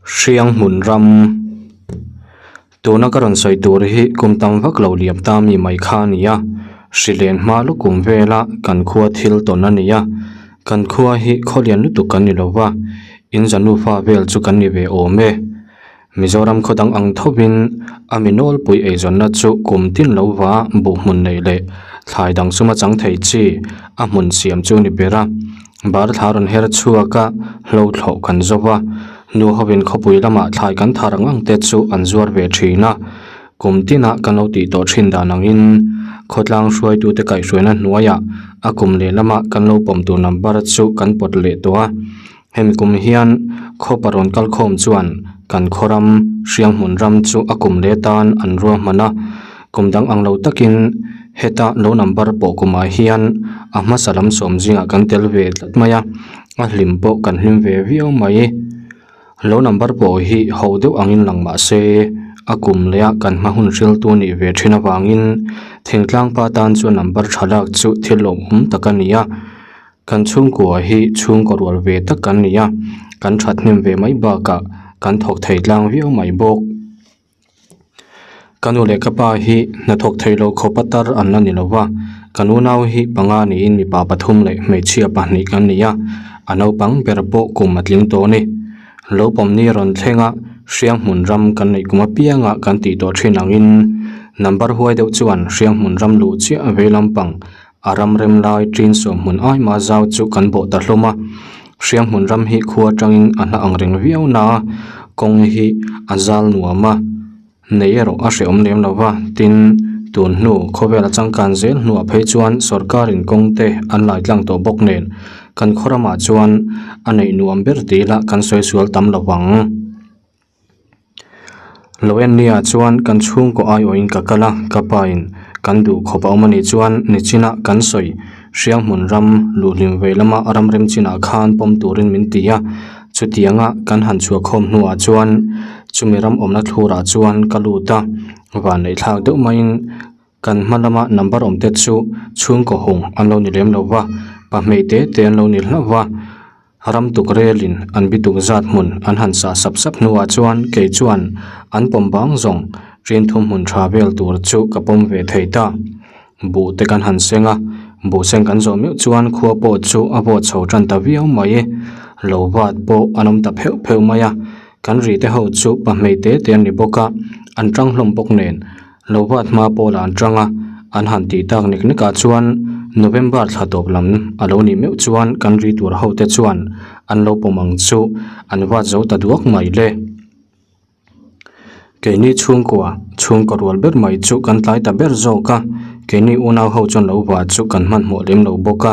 Hriang hmun ram Tuna ka rawn sawi tur hi kum tam vak lo liam ta mi mai kha a ni a, hri len hma lukum vela kan khua thil tawn a ni a, kan khua hi khawlian lutuk kan ni lo va, in zanufa vel chu kan ni ve awm e. Mizoram khaw dang ang thovin a mi nawlpui eizawnna chu kum tin lo va buh hmun neih leh thlai dang suma chang thei chi a hmun siam chu ni ber a. Bar thla rawn her chhuak a, hlo thlawh kan zo va, nu hovin khawpui lamah thlai kan thar ang ang te chu an zuar ve thin a. Kum tinah kan lo tih tawh thin dan angin khawtlang hruaitute kaihhruaina hnuaiah a kum lehlamah kan lo pawm tur number chu kan pawt leh tawh a. Hemi kum hian khawpa rawn kal khawm chuan kan khaw ram hrianghmun ram chu a kum leh tan an ruahman a, kum dang ang lo takin heta lo number pawh kumah hian a hmasa lam sawm zingah kan tel ve tlat mai a, a hlim pawh kan hlim ve viau mai. Lo number pawh hi ho deuh angin lang mah se a kum leh a kan hma hun hriltu nih ve thin avangin thingtlang pa tan chuan number tha lak chu thil lawmawm tak a ni a. Kan chhungkua hi chhungkaw rual ve tak kan ni a, kan that hnem ve mai bakah kan thawk thei tlang viau mai bawk. Ka nu leh ka pa hi hnathawk thei lo khawp a tar an la ni lo va, ka nunau hi panga niin mipa pathum leh hmeichhia pahnih kan ni a, a naupang ber pawh kum a tling tawh a ni. Lo pawmni rawn thleng a, Hrianghmun ram kan neih kum apianga kan tih tawh thin angin number huai deuh chuan Hrianghmun ram luh chiah vei lampang A ram rem lai ṭin sawm hmun ai mah zau chu kan bawh ta hlawm a, hriang hmun ram hi khua aṭangin a hla ang reng viau na a, kawng hi a zal nuam a, nei erawh a hrehawm lem lo va, tin, tun hnu khawvel a changkan zel hnuah phei chuan sawrkarin kawng te an lai tlang tawh bawk nen kan khaw ramah chuan a neih nuam ber tih ila kan sawi sual tam lo vang. Lo en nia chuan kan chhungkaw aiawhin ka kal a, ka pa in kan duh khawp a awm a nih chuan nichin ah kan sawi Hrianghmun ram luhlim vei lama ram rem chin ah khan pawm turin min ti a, chutiang a kan han chhuah khawm hnuah chuan chumi ram awmna thlur ah chuan ka lut a, van neih thlak deuh maiin kan hma lama number awm te chu chhungkaw hung an lo ni lem lo va, pahmei te te an lo ni hlauh va. Ram tuk relin an bituk zat hmun an han sah sap sap hnuah chuan kei chuan an pawm bang zawng ṭin thum hmun ṭha vel tur chu ka pawm ve thei ta. Buh te kan han seng a, buh seng kan zawh meuh chuan khua pawh chu a vawt chho ṭan ta viau mai. Lo vat pawh an awm ta pheuh pheuh mai a, kan ri te ho chu pahmei te te an ni bawk a, an ṭang hlawm bawk nen. Lo vat hma pawh an tang a, an han tih tak nek nek ah chuan November thla tawp lam a lo nih meuh chuan kan ri tur ho te chuan an lo pawm ang chu an vat zo ta duak mai le. Keini chhungkua, chhungkaw rual ber mai chu kan tlai ta ber zawk a, keini unau ho chuan lo vat chu kan hmanhmawh lem lo bawk a,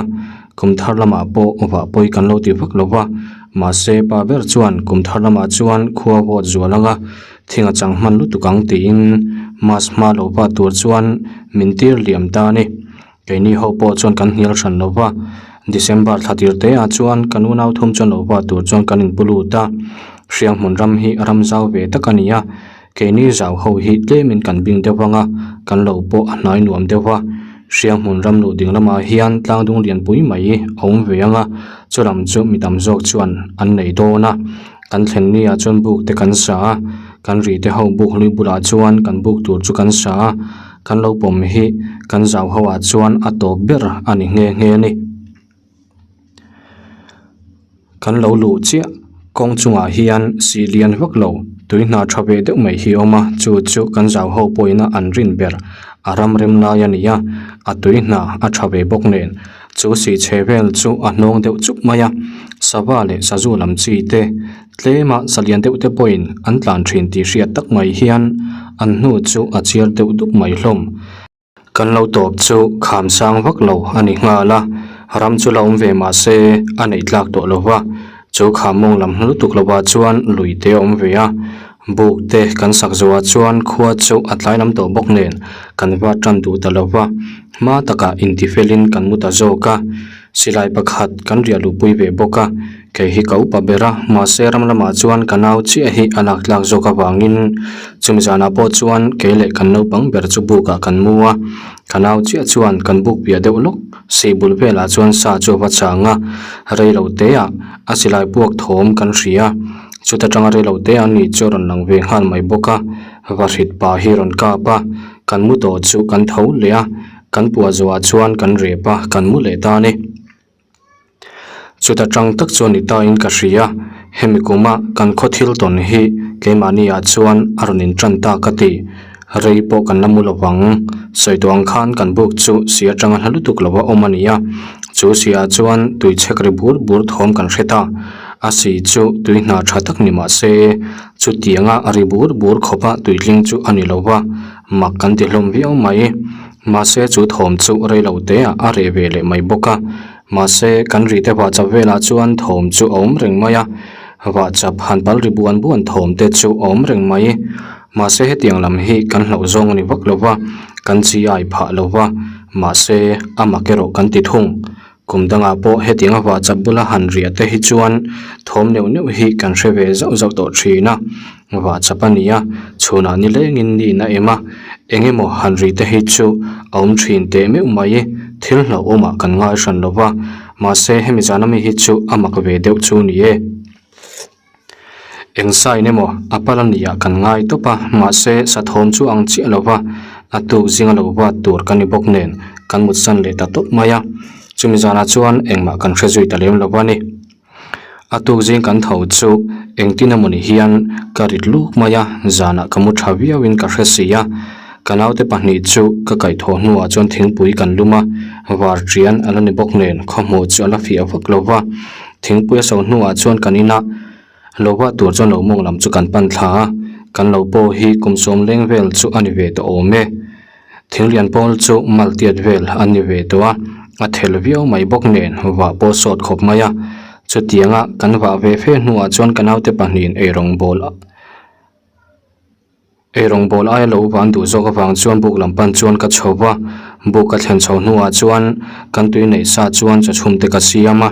kum thar lamah pawh vah pawi kan lo ti vak lo va, mahse pa ber chuan kum thar lamah chuan khua vawt zual ang a, Thing a chang hman lutuk ang tiin mask hma lo va tur chuan min tir liam ta a ni. Keini ho pawh chuan kan hnial hran lo va, December thla tir te ah chuan kan unau thum chuan lo va tur chuan kan inpu lut a. Hriang hmun ram hi ram zau ve tak a ni a, keini zau ho hi tlemin kan bing deuh ang a, kan lo pawh a hnai nuam deuh va. Hriang hmun ram luh ding lamah hian tlang dung lian pui mai a awm ve ang a, chu lam chu mi tam zawk chuan an nei dawn a. Kan thlen ni ah chuan buk te kan sa a, kan ri te ho buk hlui bulah chuan kan buk tur chu kan sa a, kan lo pawm hi kan zau ho ah chuan a tawp ber a ni nghe nghe a ni. Kan lo luh chiah kawng chungah hian sih lian vak lo tui hna tha ve deuh mai hi a awm a, chu chu kan zau ho pawhin a an rin ber a ram rem lai a ni a, a tui hna a tha ve bawk nen. Chu sih chhe vel chu a hnawng deuh chuk mai a, sava leh sazu lam chi te tlema salian deuh te pawhin an tlan thin tih hriat tak mai hian an hnu chu a chiar deuh dup mai hlawm. Kan lo tawp chu kham sang vak lo a ni nghal a, ram chu la awm ve mah se a neih tlak tawh lo va, chu kham mawng lam hnu lutuk lovah chuan lui te a awm ve a, buk te kan sak zawhah chuan khua chu a tlai lam tawh bawk nen kan va tan duh ta lo va. Hma takah intifelin kan mu ta zawk a, silai pakhat kan riah luhpui ve bawk a, kei hi ka upa ber a, mahse ram lamah chuan ka nau chiah hi a lak tlak zawk avangin chumi zanah pawh chuan kei leh kan naupang ber chu bukah kan mu a, ka nau chiah chuan kan buk piah deuh lawk sih bul velah chuan sa chu a va chang a, rei lo teah a silai puak thawm kan hria. Chuta tanga rei lo te a ni chu a rawn lang ve nghal mai bawk a, vahrit pa hi rawn kap a, kan mu tawh chu kan tho leh a, kan puah zawhah chuan kan rep a, kan mu leh ta a ni. Chuta tang tak chuan ni ta in ka hria, hemi kuma kan khaw thil tawn hi keimahni ah chuan a rawn in tan ta ka ti, rei pawh kan la mu lo vang, sawi tawh ang khan kan buk chu si atanga hla lutuk lo a awm a ni a, chu si ah chuan tui chhek ri bur bur thawm kan hre ta, a si chu tui hna tha tak ni mah se chutianga ri bur bur khawp a tui tling chu a ni lo va, mak kan ti hlawm viau mai. Mahse chu thawm chu rei lo te ah a reh ve leh mai bawk a, mahse kan ri te vah chap velah chuan thawm chu a awm reng mai a, vah chap han pal ri buan buan thawm te chu a awm reng mai. Mahse hetiang lam hi kan hlauh zawng a ni vak lo va, kan chi ai phah lo va, mahse a mak erawh kan ti thung. Kum dangah pawh hetianga vah chap bula han riah te hi chuan thawm neuh neuh hi kan hre ve zauh zauh tawh thin a, vah chap a ni a, chhunah ni lengin niin a em a, eng emaw han ri te hi chu a awm thin teh meuh mai, thil hlauhawmah kan ngai hran lo va, mahse hemi zana mi hi chu a mak ve deuh chu ni e. Eng sign emaw a pal a nia kan ngai tawp a, mahse sathawm chu ang chiah lo va, a tuk zinga lo vat tur ka ni bawk nen kan mutsan leh ta tawp mai a, chumi zanah chuan engmah kan hre zui ta lem lo va ni. A tuk zing kan tho chu engtin emawni hian ka rit luk mai a, zanah ka mu tha viauin ka hre si a, ka naute pahnih chu ka kaihthawh hnuah chuan thingpui kan lum a, var ṭian a la ni bawk nen khawhmuh chu a la fiah vak lo va. Thingpui a so hnuah chuan kan ina lo vah tur chuan lo mawng lam chu kan pan thla a, kan lo pawh hi kum sawm leng vel chu a ni ve tawh awm e. Thinglian pawl chu mal tiat vel an ni ve tawh a, a thel viau mai bawk nen vah pawh sawt khawp mai a. Chutianga kan vah ve fe hnuah chuan ka naute pahnihin eirawng bawl a. Eirawng bawl aia lo van duh zawk avang chuan buk lam pan chuan ka chho va, buk ka thlen chho hnuah chuan kan tui neih sa chuan chawchhum te ka siam a,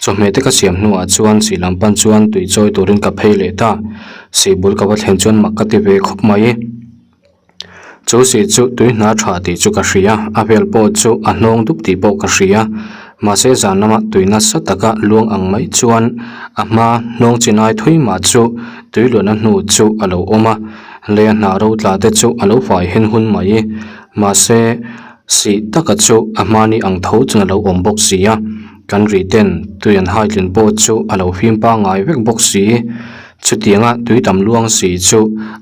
chawhmeh te ka siam hnuah chuan sih lam pan chuan tui chawi turin ka phei leh ta, sih bul ka va thlen chuan mak ka ti ve khawp mai. Chu sih chu tui hna tha tih chu ka hria, a vel pawh chu a hnawng dup tih pawh ka hria, mahse zan lama tui nasa taka luang ang mai chuan a hma hnawng chinai thui mah chu Tui luahna hnu chu a lo awm a, lei a hnah ro tla te chu a lo fai hen hun mai. Mahse, sih taka chu a hmani ang tho chuan a lo awm bawk si a, kan ri ten tui an hai tlin pawh chu a lo fim pangngai vek bawk si. Chutianga tui tam luang si chu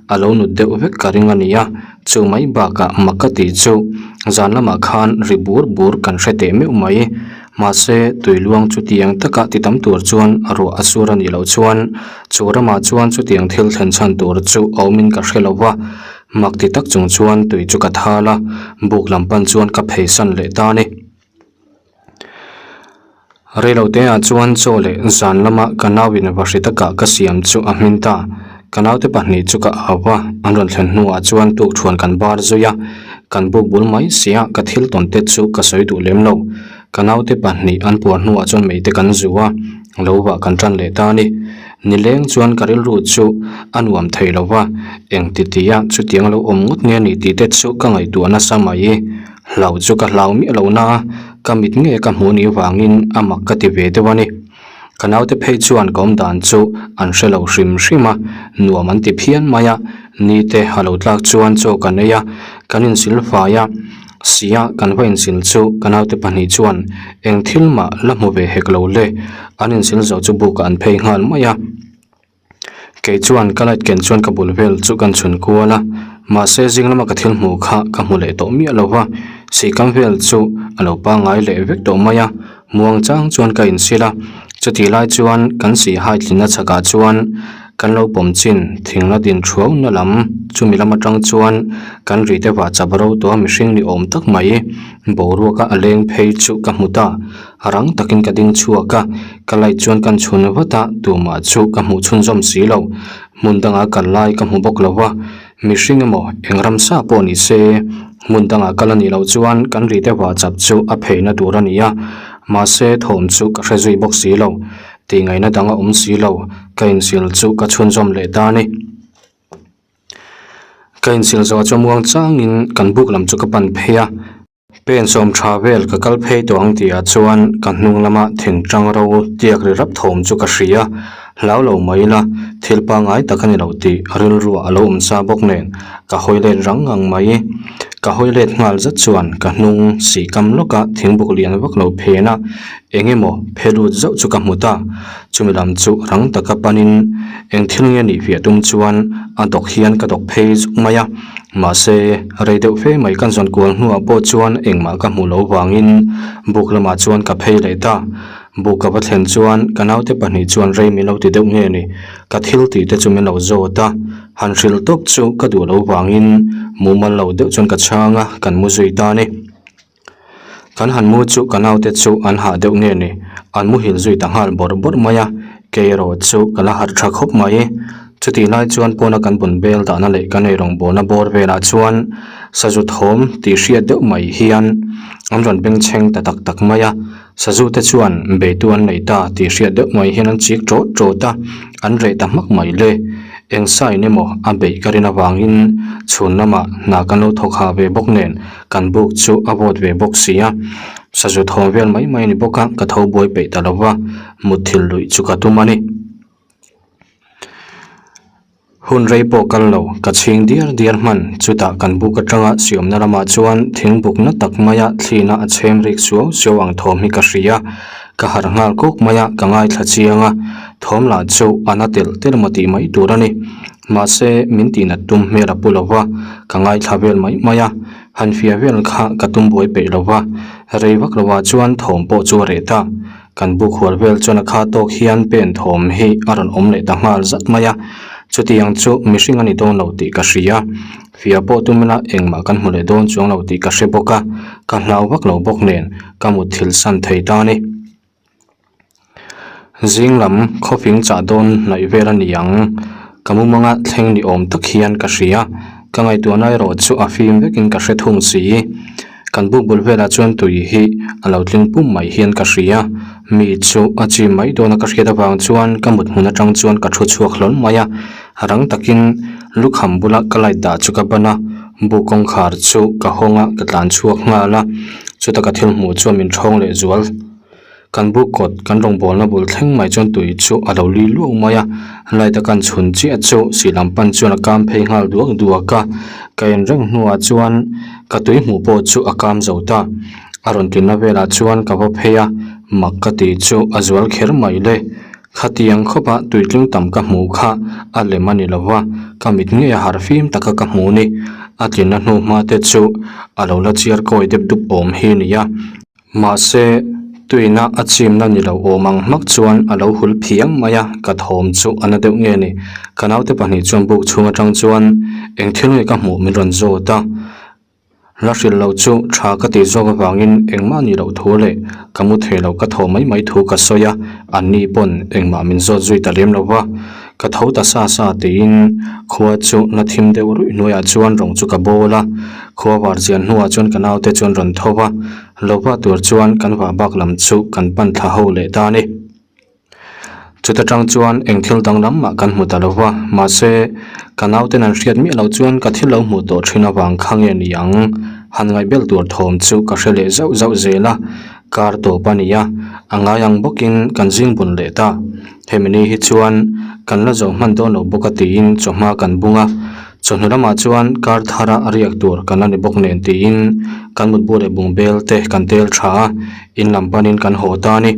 a lo nut deuh vek ka ring a ni a, chu mai bakah mak ka tih chu zan lamah khan ri bur bur kan hre teh meuh mai. Mahse, tui luang chutiang taka ti tam tur chuan ruah a sur a nih loh chuan chu ramah chuan chutiang thil thlen chhan tur chu a awmin ka hre lo va, mak ti tak chung chuan tui chu ka thal a, buk lam pan chuan ka pheisan leh ta a ni. Reiloteah chuan chaw leh zan lama ka nauin vahri taka ka siam chu a hmin ta. Ka naute pahnih chu ka au va, an rawn thlen hnuah chuan tukṭhuan kan bar zui a, kan buk bul mai sia ka thil tawn te chu ka sawi duh lem lo. Ka naute pahnih an puar hnuah chuan meite kan zu a, lo vah kan ṭan leh ta a ni. Nileng chuan ka rilru chu a nuam thei lo va, eng ti tia chutiang lo awm ngawt nge ni tih te chu ka ngaihtuah nasa mai. Hlau chu ka hlau miah lo na a, ka mit nge ka hmuh ni vangin a mak ka ti ve deuh a ni. Ka naute phei chuan ka awm dan chu an hre lo hrim hrim a, nuam an ti phian mai a, ni te a lo tlak chuan chaw kan ei a, kan insil fai a, sia kan va insil chu ka naute pahnih chuan eng thil mah la hmu ve hek lo le, an insil zo chu buk ah an phei nghal mai a. Kei chuan ka light ken chuan ka bul vel chu kan chhun kual a, mahse zing lama ka thil hmuh kha ka hmu leh tawh miah lo va, sihkam vel chu a lo pangngai leh vek tawh mai a, muang chang chuan ka insil a, chutih lai chuan kan sihhai tlinna chhakah chuan kan lo pawm chin thing la din thuau na lam chumi lam atang chuan kan ri te vah chap ro tawh a mihring ni awm tak mai boruaka a leng phei chu ka hmu ta. Rang takin ka ding chhuak a, ka light chuan kan chhun vat a, tumah chu ka hmuh chhunzawm si lo. Hmun dangah kal lai ka hmu bawk lo va, mihring emaw eng ramsa pawh ni se, hmun dangah kal a nih loh chuan kan ri deuh ah chap chu a pheina tur a ni a, mahse thawm chu ka hre zui bawk si lo, tihngaihna dang a awm si lo, ka insil chu ka chhunzawm leh ta a ni. Ka insil zawh chuan muang changin kan buk lam chu ka pan phei a. Pen sawm tha vel ka kal phei tawh ang tih ah chuan ka hnung lama thing tang ro tiak ri rap thawm chu ka hria. Hlau lo mai ila, thil pangngai tak a ni lo tih rilruah a lo awm sa bawk nen ka hawi let rang ngang mai. Ka hawi let nghal zat chuan ka hnung sih kam lawka thingbuk lian vak lo phen a, eng emaw phe lut zauh chu ka hmu ta. Chumi lam chu rang taka panin eng thil nge nih fiah tum chuan a dawk hian ka dawk phei zuk mai a. Mahse, rei deuh fe mai kan zawn kual hnuah pawh chuan engmah ka hmuh loh vangin buk lamah chuan ka phei leh ta. Buk ka va thlen chuan ka naute pahnih chuan rei min lo ti deuh nge ni, ka thil tih te chu min lo zawt a, han hrilh tawp chu ka duh lo vangin mumal lo deuh chuan ka chhang a, kan mu zui ta a ni. Kan han mu chu ka naute chu an hah deuh nge ni, an muhil zui ta nghal bawrh bawrh mai a, kei erawh chu ka la harh tha khawp mai. Chutih lai chuan pawna kan bun bel dahna leh kan eirawngbawlna bawr velah chuan sazu thawm tih hriat deuh mai hian an rawn bengchheng ta tak tak mai a. Sazu te chuan beitu an nei ta tih hriat deuh mai hian an chik tawt tawt a, an reh ta hmak mai le. Eng sign emaw a beih ka rin avangin chhun lamah hna kan lo thawk ha ve bawk nen kan buk chu a vawt ve bawk si a. Sazu thawm vel mai mai a ni bawk a, ka tho buai peih ta lo va, mutthilh luih chu ka tum a ni. Hun rei pawh kal lo, ka chhing diar diar hman. Chutah kan buk atanga siamna lamah chuan thing bukna tak maia thlina a chhem rik suau suau ang thawm hi ka hria. Ka harh nghal kawk mai a, ka ngaithla chiang a, thawm lah chu a na telh telh maw tih mai tur a ni. Mahse, min tihnat tum hmel a pu lo va, ka ngaithla vel mai mai a, han fiah vel kha ka tum buai peih lo va, rei vak lovah chuan thawm pawh chu a reh ta. Kan buk hual vel chuan a kha tawk hian pen thawm hi a rawn awm leh ta nghal zat mai a, chutiang chu mihring a ni dawn lo tih ka hria. Fia pawh tum ila engmah kan hmu leh dawn chuang lo tih ka hre bawk a, ka hlau vak lo bawk nen ka mut thil san thei ta a ni. Zing lam khawfing chah dawn hnaih vel a ni ang, ka mumanga thleng ni awm tak hian ka hria, ka ngaihtuahna erawh chu a fim vekin ka hre thung si. Kan buk bul velah chuan tui hi a lo tling pum mai hian ka hria. Mi chu a chim mai dawn a ka hriat avang chuan ka mut hmun atang chuan ka thu chhuak hlawl mai a. Rang takin lukham bula ka light dah chu ka ban a, buk kawngkhar chu ka hawng a, ka tlan chhuak nghal a. Chuta ka thil hmuh chuan min thawng leh zual. Kan buk kawt kan rawngbawlna bul thleng mai chuan tui chu a lo li luau mai a, light a kan chhun chiah chu sih lam pan chuan a kam phei nghal duak duak a, ka en reng hnuah chuan ka tui hmuh pawh chu a kam zo ta. A rawn tlinna velah chuan ka va phei a, mak ka tih chu a zual kher mai le. Khatiang khawpa tui tling tam ka hmuh kha a lem a ni lo va, ka mit ngei a harh fim taka ka hmuh ni. A tlinna hnu hma te chu a lo la chiar kawi dep dup awm hi ni a. Mahse, tuina a chimna ni lo awm ang hmak chuan a lo hul phiang mai a, ka thawm chu a na deuh nge ni. Ka naute pahnih chuan buk chhung atang chuan eng thil nge ka hmuh min rawn zawt a. La hrilh loh chu tha ka tih zawk avangin engmah ni loh thu leh ka mu thei lo ka thaw mai mai thu ka sawi a, anni pawn engmah min zawt zui ta lem lo va. Ka tho ta sa sa tiin khua chu la thim deuh ruih hnuaiah chuan rawng chu ka bawl a, khua var chian hnuah chuan ka naute chuan rawn tho va, lo va tur chuan kan vah bak lam chu kan pan thla ho leh ta a ni. Chuta tang chuan eng thil danglam mah kan hmu ta lo va, mahse ka nauten an hriat miah loh chuan ka thil lo hmuh tawh thin avang kha nge ni ang, han ngaihbel tur thawm chu ka hre leh zauh zauh zel a, kar tawp a ni a, a ngai ang bawkin kan zing bun leh ta. Hemi ni hi chuan kan la zo hman dawn lo bawk a tiin chawhma kan bung a, chawhnu lamah chuan kar thara a riak tur kan la ni bawk nen tiin kan mutbu leh bungbel te kan tel tha a, in lam panin kan haw ta a ni.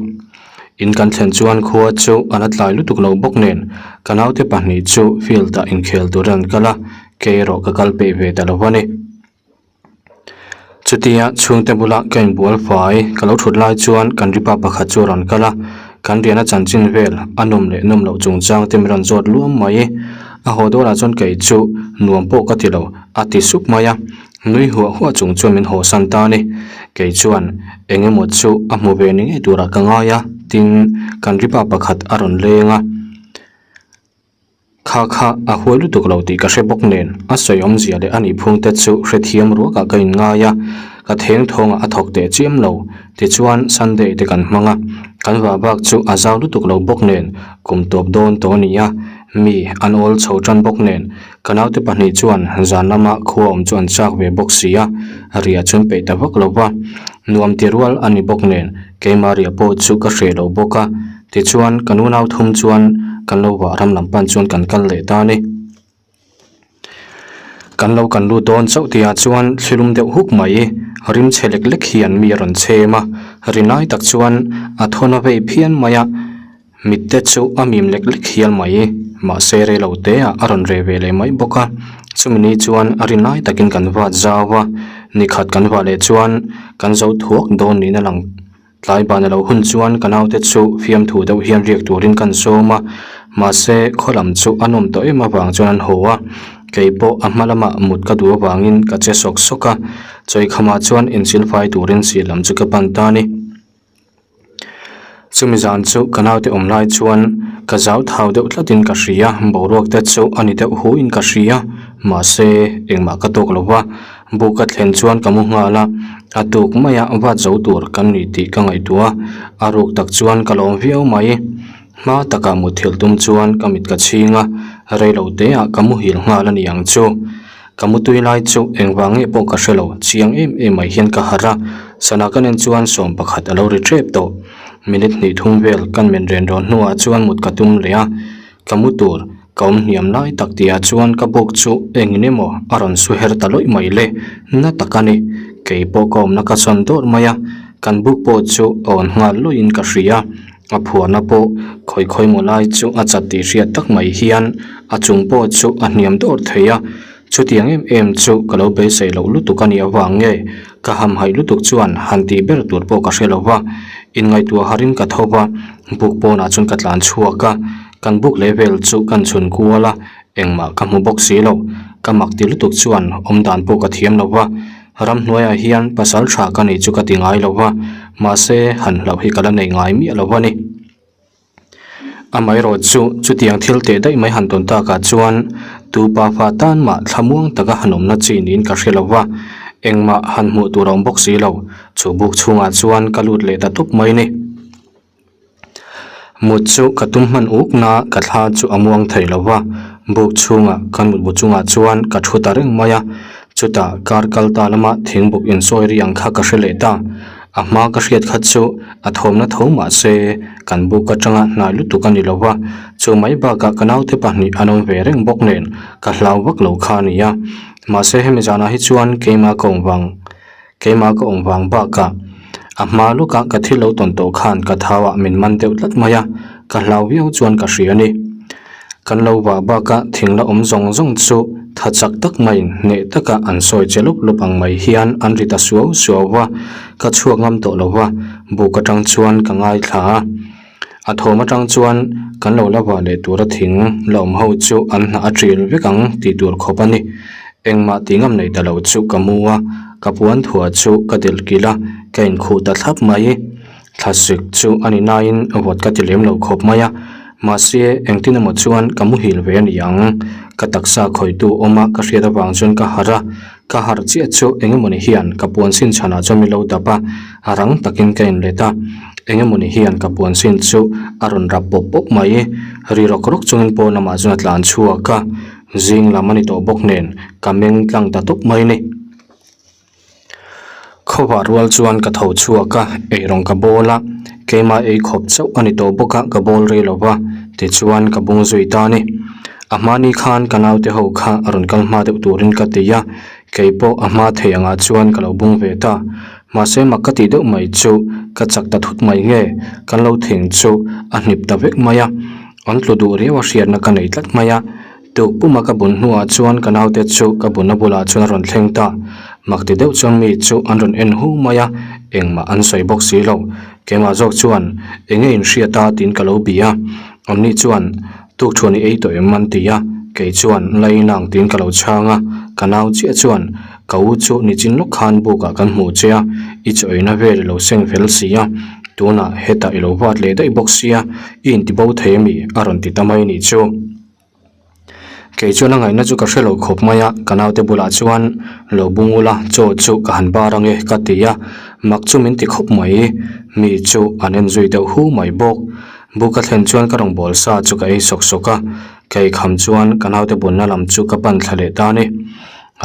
In kan thlen chuan khua chu a la tlai lutuk lo bawk nen ka naute pahnih chu field ah inkhel turin an kal a, kei erawh ka kal peih ve ta lo a ni. Chutia chhungte bula ka inbual fai ka lo thut lai chuan kan ripa pakhat chu a rawn kal a, kan riahna chanchin vel a nawm leh nawm loh chungchang te min rawn zawt luam mai. A haw dawrah chuan kei chu nuam pawh ka ti lo a ti sup mai a, nui huah huah chung chuan min haw san ta a ni. Kei chuan eng emaw chu a hmu ve ni ngei turah ka ngai a, tin kan ripa pakhat a rawn leng a. Kha kha a huai lutuk lo tih ka hre bawk nen, a sawi awmzia leh a nihphung te chu hrethiam ruakah ka inngai a, ka theng thawngah a thawk teh chiam lo. Tichuan Sunday te kan hmang a, kan vah bak chu a zau lutuk lo bawk nen, kum tawp dawn tawh a ni a, mi an awl chho tan bawk nen, ka naute pahnih chuan zan lama khua awm chu an chak ve bawk si a, riah chu an peih ta vak lo va, nuam ti rual a ni bawk nen, keimah riah pawh chu ka hreh lo bawk a. Tichuan, ka nunau thum chuan kan lo vah ram lam pan chuan kan kal leh ta a ni. Kan lo kan lut dawn chauh tihah chuan thlilum deuh huk mai rim chhe lek lek hian mi a rawn chhem a, ri lai tak chuan a thawn a vei phian mai a, mitte chu a mim lek lek hial mai. Mahse rei lo te ah a rawn reh ve leh mai bawk a, chumi ni chuan a ri lai takin kan vat zau a, nikhat kan vah leh chuan kan zo thuak dawn niin a lang. Tlai ban a lo hun chuan ka naute chu fiamthu deuh hian riak turin kan sawm a, mahse khaw lam chu a nawm tawh em avang chuan an haw a, kei pawh a hma lamah mut ka duh avangin ka che sawk sawk a, chawikhamah chuan insilfai turin sir lam chu ka pan ta a ni. Chumi zan chu ka naute awm lai chuan ka zau thau deuh tlatin ka hria, boruak te chu a ni deuh huin ka hria, mahse engmah ka tawk lo va. Buk ka thlen chuan ka mu nghal a, a tuk maia vat zo tur kan ni tih ka ngaihtuah a, a ruk tak chuan ka lawm viau mai. Hma takah mutthilh tum chuan ka mit ka chhing a, reilo teah ka muhil nghal a ni ang chu. Ka mutui lai chu engvang nge pawh ka hre lo, chiang em em mai hian ka harh a, sana ka nen chuan sawm pakhat a lo ri tep tawh. Minute hnih thum vel kan men ren rawn hnuah chuan mut ka tum leh a, ka mu tur. Ka awm hniam lai tak tihah chuan ka buk chu engin emaw a rawn su her ta lawih mai le, na tak a ni. Kei pawh ka awmna ka sawn dawrh mai a, kan buk pawh chu a awn nghal luiin ka hria. A phuarna pawh khawi khawi maw lai chu a chat tih hriat tak mai hian a chung pawh chu a hniam dawrh thei a. Chutiang em em chu ka lo beisei loh lutuk a nih avang nge ka hamhaih lutuk chuan han tih ber tur pawh ka hre lo va, inngaihtuah harin ka tho va, buk pawnah chuan ka tlan chhuak a. Kan buk leh vel chu kan chhun kual a, engmah ka hmu bawk si lo. Ka mak ti lutuk chuan awm dan pawh ka thiam lo va, ramhnuaiah hian pasal tha ka nih chu ka ti ngai lo va, mahse han hlauh hi ka la nei ngai miah lo a ni. Amaherawh chu chutiang thil teh daih mai han tawn takah chuan tu pa fa tan mah thlamuang taka han awmna chi niin ka hre lo va, engmah han hmuh tur a awm bawk si lo. Chu buk chhungah chuan ka lut leh ta tawp mai a ni. Mut chu ka tum hman uk na ka thla chu a muang thei lo va, buk chhungah ka mutbu chungah chuan ka thu ta reng mai a, chutah kar kal ta lama thingbuk insawi ri ang kha ka hre leh ta. A hma ka hriat kha chu a thawmna tho mah se kan buk atanga hnai lutuk a ni lo va, chu mai bakah ka naute pahnih an awm ve reng bawk nen ka hlau vak lo kha a ni a, mahse hemi zanah hi chuan keimah ka awm vang. Keimah ka awm vang bakah a hma lawkah ka thil lo tawn tawh khan ka thauah min man deuh tlat mai a, ka hlau viau chuan ka hria a ni. Kan lo vah bakah thing la awm zawng zawng chu tha chak tak maiin hneh taka an sawi che lawp lawp ang mai hian an ri ta suau suau va, ka chhuak ngam tawh lo va, buk atang chuan ka ngaithla a. A thawm atang chuan kan lo la vah leh tura thing la awm ho chu an hnah a ṭil vek ang tih tur khawp a ni. Engmah tih ngam nei ta lo chu ka mu a, ka puan thuah chu ka delh kilh a, ka inkhuh ta thlap mai. Thlasik chu a ni nain vawt ka ti lem lo khawp mai a, mahse engtin emaw chuan ka muhil ve a ni ang. Ka taksa khawitu awma ka hriat avang chuan ka harh a, ka harh chiah chu eng emawni hian ka puan sin chhanah chuan min lo dap a, a rang takin ka inlet a, eng emawni hian ka puan sin chu a rawn rap pawp pawp mai. Ri rawk rawk chungin pawn lamah chuan a tlan chhuak a, zing lam a ni tawh bawk nen ka meng tlang ta tawp mai a ni. Khawvah rual chuan ka tho chhuak a, eirawng ka bawl a, keimah ei khawp chauh a ni tawh bawk a, ka bawl rei lo va, tichuan ka bung zui ta a ni. A hmani khan ka naute ho kha a rawn kal hma deuh turin ka ti a, kei pawh a hma thei angah chuan ka lo bung ve ta. Mahse mak ka tih deuh mai chu ka chak ta thut mai nge, kan lo thing chu a hnip ta vek mai a, an tlu duh riau a hriatna ka nei tlat mai a. Tuk puma ka bun hnuah chuan ka naute chu ka bunna bulah chuan a rawn thleng ta. Mak ti deuh chuan mi chu an rawn en hu mai a, engmah an sawi bawk si lo. Keimah zawk chuan, Enge in hriat a? tiin ka lo bi a. Anni chuan, Tuk thuan i ei tawh em? an ti a. Kei chuan, La inang tiin ka lo chhang a. Ka nau chiah chuan, Ka u chu nichin lawk khan bukah kan hmuh che a, i chaw eina vel i lo seng fel si a, tunah hetah i lo vat leh daih bawk sia, i intibo thei ami? a rawn ti ta mai nih chu. Kei chuan a ngaihna chu ka hre lo khawp mai a, ka naute bulah chuan lo bung ula chaw chu ka han bar ange ka ti a, mak chu min ti khawp mai, mi chu an en zui deuh hu mai bawk. Buk a thlen chuan ka rawngbâwl sa chu ka ei sawk sawk a, ka ei kham chuan ka naute bunna lam chu ka pan thla leh ta a ni.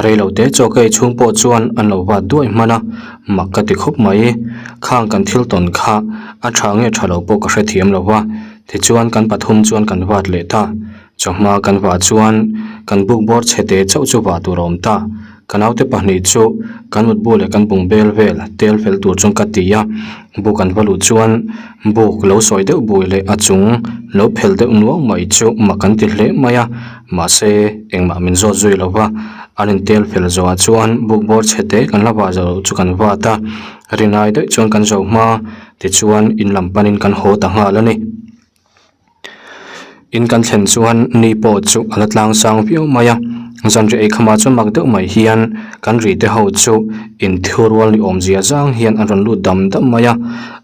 Reilo te chaw ka ei chhung pawh chuan an lo vat duai hman a, mak ka ti khawp mai. Khang kan thil tawn kha a tha nge tha lo pawh ka hrethiam lo va. Tichuan kan pathum chuan kan vat leh ta. Chawhma kan vah chuan kan buk bawr chhete chauh chu vah tur a awm ta. Ka naute pahnih chu kan mutbu leh kan bung bel vel tel fel tur chuan ka ti a, buk an va luh chuan buk lo sawi deuh bui leh a chung lo phel deuh nuau mai chu mak an ti hle mai a, mahse engmah min zawt zui lo va, an intel fel zawhah chuan buk bawr chhete kan la vah zawh loh chu kan vat a, rinai daih chuan kan zo hma tichuan in lam panin kan haw ta nghal a ni. In kan thlen chuan ni pawh chu a la tlang sang viau mai a, zanriah ei khamah chuan mak deuh mai hian kan ri te ho chu inthiu rual ni awm zia zang hian an rawn lut dam dam mai a,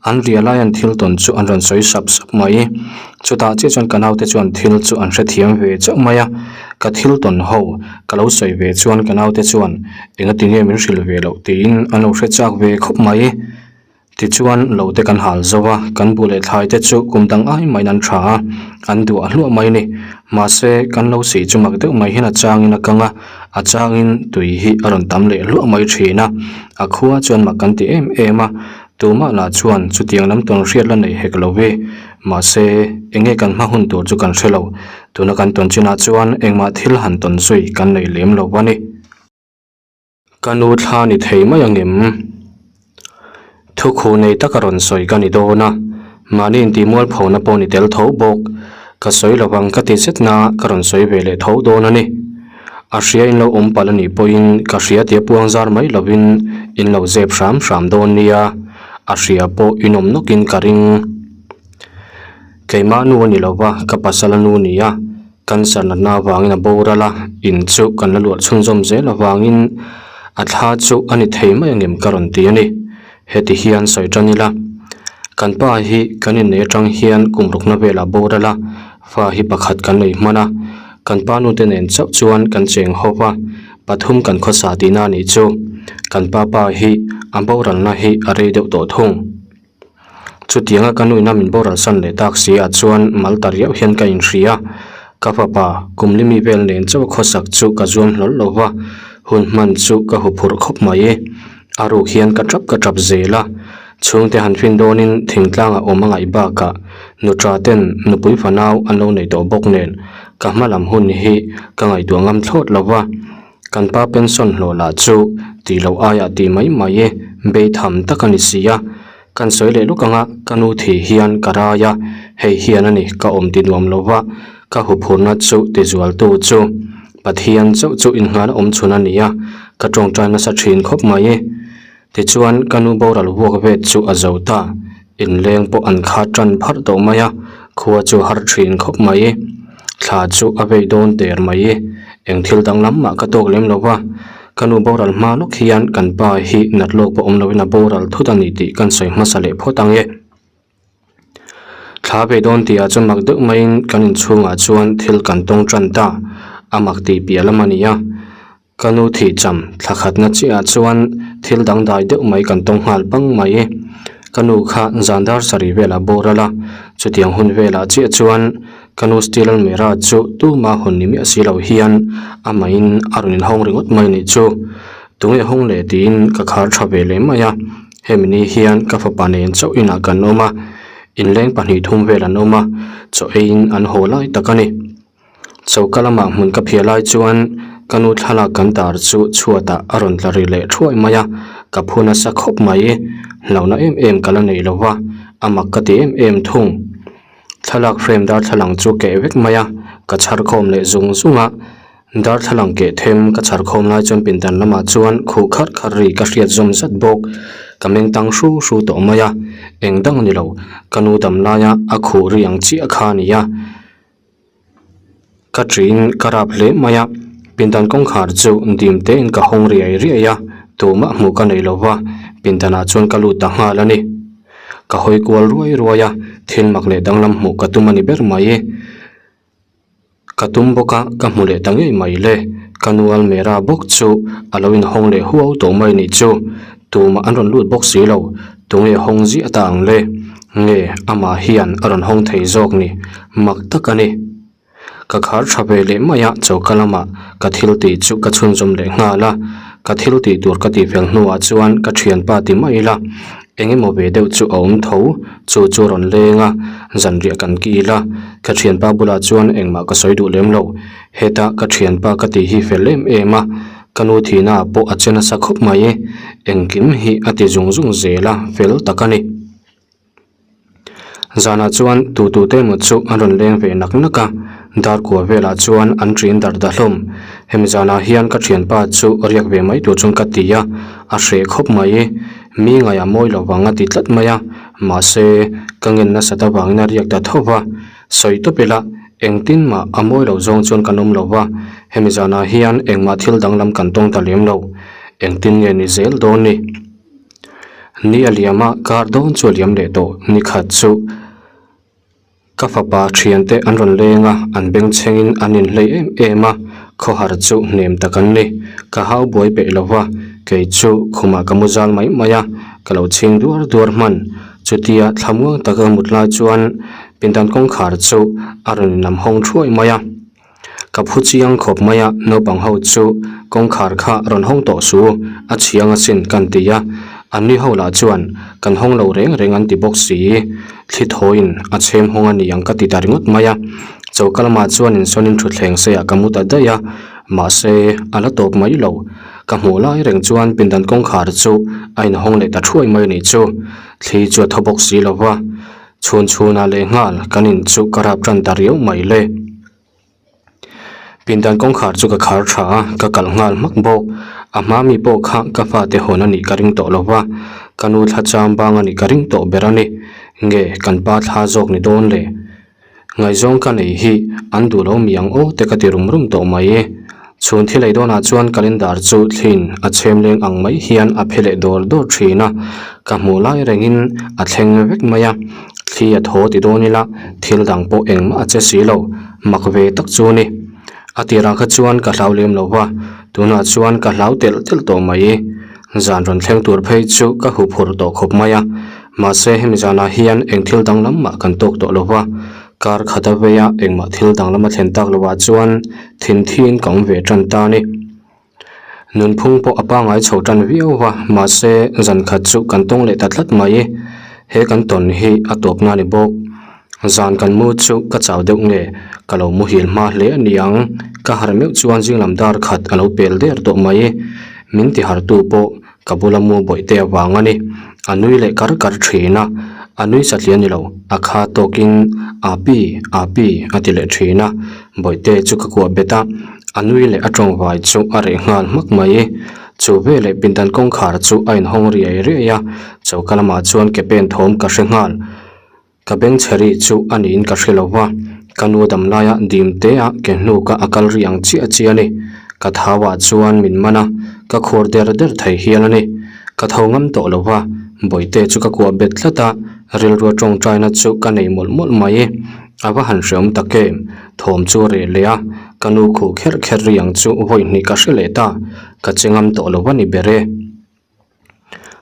an ria lai an thil tawn chu an rawn sawi sap sap mai. Chutah chiah chuan ka naute chuan thil chu an hrethiam ve chauh mai a, ka thil tawn ho ka lo sawi ve chuan ka naute chuan engati nge min hrilh ve loh tiin an lo hre chak ve khawp mai. Tichuan, lo te kan hal zo a, kan bu leh thlai te chu kum dang ai maiin an tha a, an duah hluah mai a ni. Mahse, kan lo sih chu mak deuh mai hian a changin a kang a, a changin tui hi a rawn tam leh hluah mai thin a. A khua chuan mak kan ti em em a, tumah lah chuan chutiang lam tawn hriat la nei hek lo ve. Mahse, enge kan hma hun tur chu kan hre lo. Tuna kan tawn chinah chuan engmah thil han tawn zui kan nei lem lo a ni. Ka nu thla ni thei mai ang em? Thukhu nei taka rawn sawi ka ni dawn a, mahni intihmualphona pawh ni tel tho bawk. Ka sawi lo vang ka ti zet na ka rawn sawi ve leh tho dawn a ni. A hria in lo awm palh a nih pawhin ka hria tia puang zar mai lovin in lo zep hram hram dawn nia, a hria pawh in awm nawkin ka ring. Keimah nu a ni lo va, ka pasal a nu ni a. Cancer natna avangin a boral a, in chu kan la luah chhunzawm zel avangin a thla chu a ni thei mai angem ka rawn ti a ni. Heti hian sawi tan ila, kan pa hi kan innei atang hian kum rukna velah boral a, fa hi pakhat kan nei hman a, kan pa nute nen chauh chuan kan cheng ho va, pathum kan khawsa tihna a nih chu. Kan pa pa hi a boralna hi a rei deuh tawh thung. Chutianga ka nuina min boral san leh tak si ah chuan mal ta riau hian ka inhria. Ka fapa kum limi vel nen chauh a khawsak chu ka zuam hlawl lo va, hun hman chu ka huphurh khawp mai. A ruk hian ka tap ka tap zel a, chhungte han fin dawnin thingtlangah awm a ngaih bakah nuṭa ten nupui fanau an lo nei tawh bawk nen ka hma lam hun hi ka ngaihtuah ngam thlawt lo va. Kan pa pension hlawh lah chu tih loh aiah tih mai mai e, beitham tak a ni si a. Kan sawi leh luk anga ka nu thih hian ka rai a, hei hian a ni ka awm ti nuam lo va, ka huphurna chu ti zualtu chu Pathian chauh chu innghan a awm chhun a ni a, ka tawngtai nasa thin khawp mai e. Tichuan ka nu boral vuak vet chu a zo ta, inleng pawh an khat tan pharh tawh mai a, khua chu har thin khawp mai. Thla chu a vei dawn der mai, eng thil danglam mah ka tawk lem lo va, ka nu boral hma lawk hian kan pa hi nat lawk pawh awm loin a boral thut a ni tih kan sawi hmasa leh phawt ang e. Thla ve dawn tihah chuan mak deuh maiin kan inchhungah chuan thil kan tawng tan ta, a mak tih piah lam a ni a. Ka nu thih cham thla khatna chiahah chuan thil dangdai deuh mai kan tawng nghal pang mai. Ka nu kha zan dar sarih velah boral a, chutiang hun velah chiah chuan ka nu steel almirah chu tuma hawn ni miah si lo hian amahin a rawn inhawng ringawt mai nih chu. Tunge hawng leh tiin ka khar tha ve leh mai a, hemi ni hian ka fapa nen chauh inah kan awm a, inleng pahnih thum vel an awm a, chaw eiin an haw lai tak a ni. Choka lamah hmun ka phiah lai chuan ka nu thlalak kan tar chu chhuatah a rawn tla ri leh thuai mai a, ka phu nasa khawp mai. Hlauhna em em ka la nei lo va, a mak ka ti em em thung. Thlalak frame darthlalang chu keh vek mai a, ka chhar khawm leh zung zung a. Darthlalang keh them ka chhar khawm lai chuan pindan lamah chuan khuh kharh kharh ri ka hriat zawm zat bawk. Ka meng tang hru hru tawh mai a, eng dang a ni lo, ka nu dam laia a khuh ri ang chiah kha a ni a. Ka ṭiin ka rap hle mai a, pindan kawngkhar chu dim tein ka hawng riai riai a, tumah hmuh ka nei lo va, pindanah chuan ka lut ta nghal a ni. Ka hawi kual ruai ruai a, thil mak leh danglam hmuh ka tum a ni ber mai. Ka tum bawk a, ka hmu leh ta ngei mai le, ka nu Almera bawk chu a lo inhawng leh huau tawh mai nih chu, tumah an rawn lut bawk si lo, tunge hawng ziah ta ang le? Nge amah hian a rawn hawng thei zawk ni? Mak tak a ni. Ka khar tha ve leh mai a, choka lamah ka thil tih chu ka chhunzawm leh nghal a. Ka thil tih tur ka tih fel hnuah chuan ka thianpa ti mai ila. Eng emaw ve deuh chu a awm tho, chu chu a rawn leng a, zanriah kan kil a, ka thianpa bulah chuan engmah ka sawi duh lem lo. Heta ka thianpa ka tih hi fel em em a, ka nu thihna ah pawh a che nasa khawp mai, engkim hi a ti zung zung zel a, fel tak a ni. Zanah chuan tu tu te emaw chu an rawn leng ve nak nak a, dar kua velah chuan an ṭin dar da hlawm. Hemi zanah hian ka ṭhianpa chu riak ve mai tur chuan ka ti a, a hreh khawp mai. Mi ngaih a mawi lo vang a ti tlat mai a, mahse ka ngen nasat avangin a riak ta tho va. Sawi tawp ila, engtin mah a mawi lo zawng chuan kan awm lo va, hemi zanah hian engmah thil danglam kan tawng ta lem lo. Engtin nge ni zel dawn ni? Ni a liam a, kar dawn chu a liam leh tawh. Ni khat chu ka fapa thiante an rawn leng a, an bengchhengin an inhlei em em a, khawhar chu hnem tak an ni. Ka hau buai peih lo va, kei chu khumah ka mu zal mai mai a, ka lo chhing duar duar hman. Chutia thlamuang taka mut lai chuan pindan kawngkhar chu a rawn inlam hawng thuai mai a. Ka phu chiang khawp mai a, naupang ho chu kawngkhar kha rawn hawng tawh su, a chhiang asin kan ti a, anni ho lah chuan kan hawng lo reng reng an ti bawk si, thli thawiin a chhem hawng a ni ang ka ti ta ringawt mai a, choka lamah chuan insawnin thutthleng seiah ka mu ta daih a, mahse a la tawp mai lo, ka hmuh lai reng chuan pindan kawngkhar chu a inhawng leh ta thuai mai a nih chu, thli chu a thaw bawk si lo va. Chhun chhunah leh nghal kan in chu ka rap tan ta riau mai le. Pindan kawngkhar chu ka khar tha a, ka kalh nghal hmak bawk. A hma mi pawh kha ka fate hawn a nih ka ring tawh lo va, ka nu thla cham bang a nih ka ring tawh ber a ni. Nge kan pa thla zawk ni dawn le? Ngaihzawng ka nei hi an duh lo mi ang aw te ka ti rum rum tawh mai. Chhun thil ei dawnah chuan calendar chu thliin a chhem leng ang mai hian a phe leh dawr dawr thin a, ka hmuh lai rengin a thleng vek mai a, thli a thaw ti dawn ila thil dang pawh engmah a che si lo, mak ve tak chu a ni. A tirah kha chuan ka hlau lem lo va, tunah chuan ka hlau telh telh tawh mai. Zan rawn thleng tur phei chu ka huphurh tawh khawp mai a, mahse hemi zanah hian eng thil danglam mah kan tawk tawh lo va, Kar khat a vei a, engmah thil danglam a thlen tak lovah chuan thinthiin ka awm ve tan ta a ni. Nunphung pawh a pangngai chho tan viau va, mahse zan khat chu kan tawng leh ta tlat mai. He kan tawn hi a tawpna a ni bawk. Zan kan mu chu ka chau deuh nge, ka lo muhil hma hle a ni ang. Ka harh meuh chuan zinglam dar khat a lo pel der tawh mai. Min tihartu pawh Ka bula mu bawihte avang a ni. A nui leh kar kar thin a, a nui satliah ni lo, a kha tawkin Api, Api a ti leh thin a, bawihte chu ka kuah bet a, a nui leh a tawngvai chu a reh nghal hmak mai. Chu veleh pindan kawngkhar chu a inhawng riai riai a, choka lamah chuan ke pen thawm ka hre nghal. Ka bengchhe rih chu a niin ka hre lo va, ka nu dam laia dim te a ke hnuka a kal rih ang chiah chiah a ni. Ka thau ah chuan min man a, ka khur der der thei hial a ni. Ka tho ngam tawh lo va, Bawihte chu ka kuah bet tlat a, rilrua tawngtaina chu ka nei mawlh mawlh mai. A va han hreawm tak em? Thawm chu a reh leh a, ka nu khuh kherh kherh rih ang chu vawi hnih ka hre leh ta, ka che ngam tawh lo va ni ber e.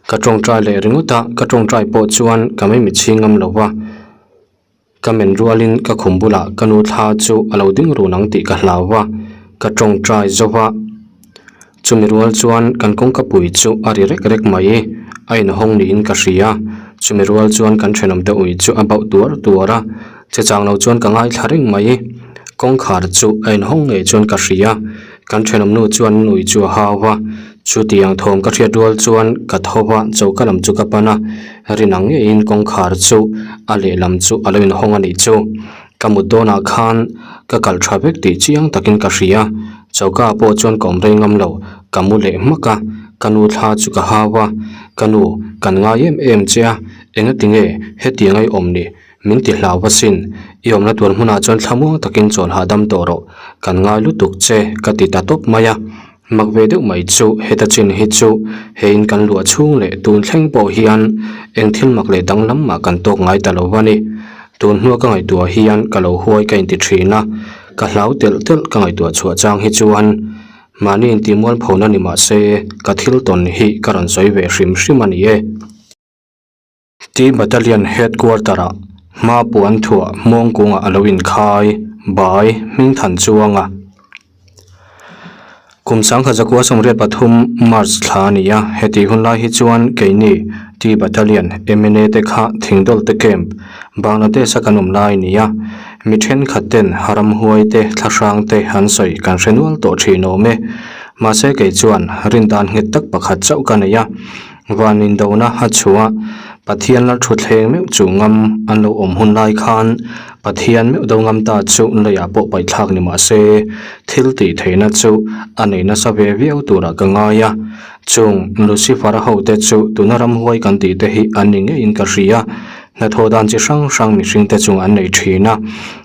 Ka tawngtai leh ringawt a, ka tawngtai pawh chuan ka mei chhing ngam lo va, ka men rualin ka khum bulah ka nu thla chu a lo ding run ang tih ka hlau va, ka tawngtai zo va. Chumi rual chuan kan kawngka pui chu a ri rek rek mai, a inhawng niin ka hria, chumi rual chuan kan thenawmte ui chu a bauh tuar tuar a, che chang lo chuan ka ngaithla reng mai, kawngkhar chu a inhawng ngei chuan ka hria, kan thenawmnu chuan an ui chu a hau va. Chutiang thawm ka hriat rual chuan ka tho va, choka lam chu ka pan a, rin ang ngeiin kawngkhar chu a lehlam chu a lo inhawng a nih chu. Ka mut dawnah khan ka kalh tha vek tih chiang takin ka hria, choka ah pawh chuan ka awm rei ngam lo, ka mu leh hmak a, ka nu thla chu ka hau a, ka nu, kan ngai em em che a, engati nge hetiang a i awm ni, min ti hlau va sin, i awmna tur hmunah chuan thlamuang takin chawl hahdam tawh rawh, kan ngai lutuk che ka ti ta tawp mai a. Mak ve deuh mai chu heta chin hi chu he in kan luah chhung leh tun thleng pawh hian eng thil mak leh danglam mah kan tawk ngai ta lo a ni. Tun hnua ka ngaihtuah hian ka lo huai ka inti thin a, ka hlau telh telh ka ngaihtuah chhuah chang hi chuan mahni intihmual phona ni mah se ka thil tawn hi ka rawn sawi ve hrim hrim a ni e. T Battalion Headquarter-ah hma puan thuah Hmawngkungah a lo inkhai, bai, Hmingthan chuang a. Kum 1983 March thla a ni a, hetih hun lai hi chuan keini T Battalion, MNA te kha Thingdawlte Camp, Bangladesh-a kan awm lai a ni a. Mi thenkhat ten ramhuai te, thlahrang te an sawi kan hre nual tawh thin awm e. Mahse kei chuan rindan nghet tak pakhat chauh ka nei a. Van indona a chhuah Pathian lal thutthleng meuh chu ngam an lo awm hun lai khan Pathian meuh do ngam ta chu leiah pawh paihthlak ni mah se thil tih theihna chu a nei nasa ve viau turah ka ngai a. Chung Lucifer-a hote chu tuna ramhuai kan tih te hi an ni ngeiin ka hria. Hnathawh dan chi hrang hrang mihringte chung an nei thin a.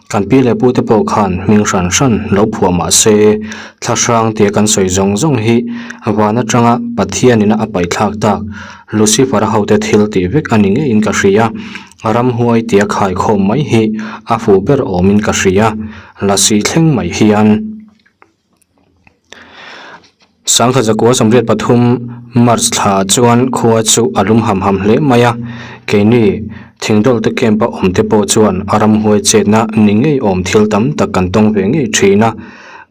Kan pi leh pute pawh khan hming hran hran lo phuah mah se, thla hrang tia kan sawi zawng zawng hi van atanga Pathianina a paihthlak tak Lucifer-a hote thil tih vek a ni ngeiin ka hria. Ramhuai tia khaikhawm mai hi a fuh ber awmin ka hria. Lasi thleng mai hian. Sangha zakua 83 March thla chuan khua chu a lum ham ham hle mai a, keini Thingdawlte camp a awm te pawh chuan a ramhuai chetna ni ngei awm thil tam tak kan tawng ve ngei thin a,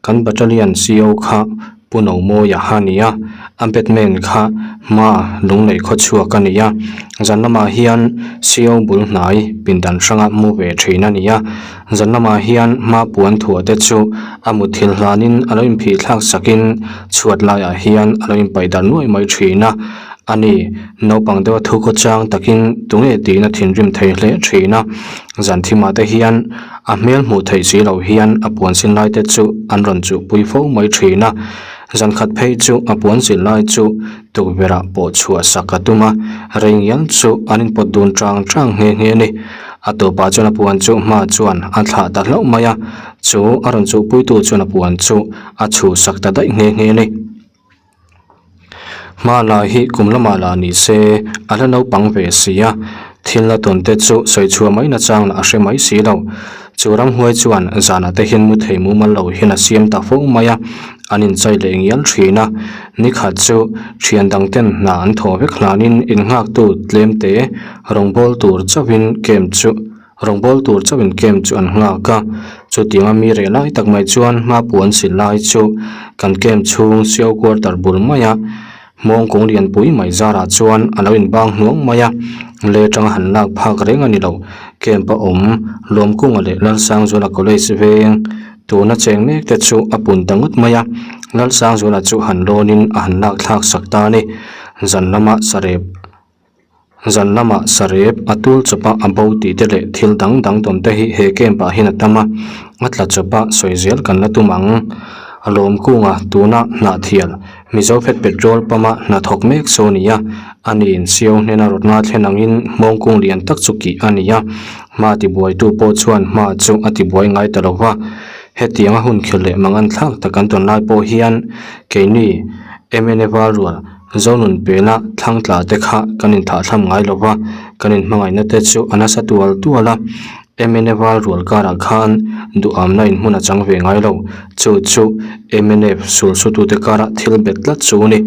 kan battalion CO kha Pu Nomawia a ni a, a batman kha hma lung neih khaw chhuak a ni a, zan lamah hian CO bul hnai pindan hranga mu ve thin a ni a, zan lamah hian hma puan thuah te chu a mutthilh hlanin a lo inphih thlak sakin chhuat laiah hian a lo inpaih darh nuai mai thin a, a ni naupang deuha thu khaw chang takin tunge tiin a thinrim thei hle thin a, zan thimah te hian a hmel hmuh theih si loh hian a puan sin lai te chu an rawn chuhpui fo mai thin a. Zan khat phei chu a puan zil lai chu tukverh-ah pawh chhuah sak a tum a, rei ngial chu an inpawt dun chang chang nghe nghe a ni. A tawpah chuan a puan chu hma chuan a thlah ta hlauh mai a, chu a rawn chuhpuitu chuan a puan chu a chhuh sak ta daih nghe nghe a ni. Hma la hi kum lamah lah ni se a la naupang ve si a, thil la tawn te chu sawi chhuah mai nachang lah a hre mai si lo. Chu ramhuai chuan zanah te hian mu thei mumal lo hian a siam ta fo mai a, an inchai leh ngial thin a. Ni khat chu thian dang ten hna an thawh vek hlanin innghaktu tlem te rawngbâwl tur chauhin camp chu rawngbâwl tur chauhin camp chu an nghak a. Chutianga mi reh lai tak mai chuan hma puan sil lai chu kan camp chhung Sio quarter bul maia Hmawng kung lianpui mai zarah chuan a lo inbang hnuang mai a, le tanga han lak phak reng a ni lo. Camp a awm, Lawmkunga leh Lalsangzuala College veng tuna cheng mek te chu a pun ta ngawt mai a, Lalsangzuala chu han lawnin a han lak thlak sak ta a ni. Zan lama sarep Zan lamah sarep a tul chawpa a bo tih te leh thil dang dang tawn te hi he camp ah hian a tam a, a tla chawpa sawi zel kan la tum ang. A lawm kunga tuna hnahthial Mizo Fed Petrol pump a hnathawk mek saw a ni a, a niin Sio hnena rawtna thlen angin hmawng kung lian tak chu kih a ni a, hma tibuaitu pawh chuan hma chu a tibuai ngai ta lo va. Hetianga hun khel leh mangan thlak tak kan tawn lai pawh hian keini mna val rual Zonun pela thlang tla te kha kan inthathlam ngai lo va, kan inhmangaihna te chu a nasa tual tual a. Mna val rual karah khan duhamna inhmun a chang ve ngai lo. Chu chu mnf sulsutute karah thil bet tlat chu a ni.